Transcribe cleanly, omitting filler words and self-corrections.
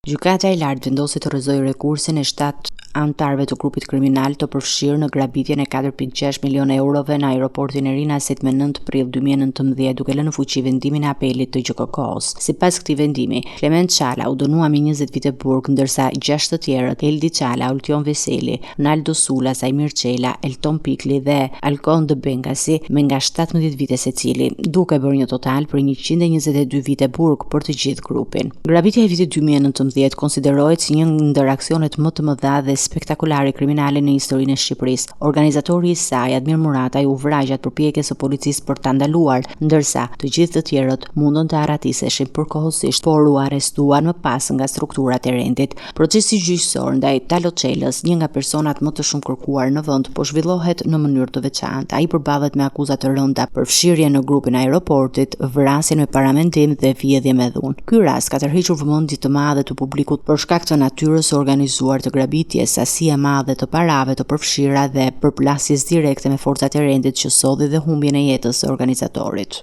Gjykata e Lartë vendosi të rrëzojë rekursin e 7 anëtarëve të grupit kriminal të përfshirë në grabitjen e 4.6 milionë eurove në aeroportin e Rinasit me 9 prill 2019, duke lënë në fuqi vendimin e apelit të GJKKO-s. Sipas këtij vendimi, Klement Çala u dënua me 20 vite burg, ndërsa 6 të tjerët, Eldi Çala, Oltion Veseli, Naldo Sula, Saimir Çela, Elton Pikli dhe Alkond Bengasi me nga 17 vite secili, duke bërë një total për 122 vite burg për të gjithë grupin. Grabitja e vitit 2019 konsiderohet si një ndër aksionet më të mëdha dhe spektakolare kriminale në historinë e Shqipërisë. Organizatori i saj, Admir Murataj, u vra gjatë përpjekjes së policisë për ta ndaluar, ndërsa të gjithë të tjerët mundën të arratiseshin përkohësisht, por u arrestuan më pas nga strukturat e rendit. Procesi gjyqësor ndaj Talo Çelës, një nga personat më të shumëkërkuar në vend, po zhvillohet në mënyrë të veçantë. Ai përballet me akuza të rënda, përfshirje në grupin e aeroportit, vrasjen me paramendim dhe vjedhje me dhunë. Ky rast ka tërhequr vëmendje të madhe të publikut për shkak të natyrës së organizuar të grabitjes, sasinë e madhe të parave të përfshira dhe përplasjes direkte me forcat e rendit që solli dhe humbjen e jetës së organizatorit.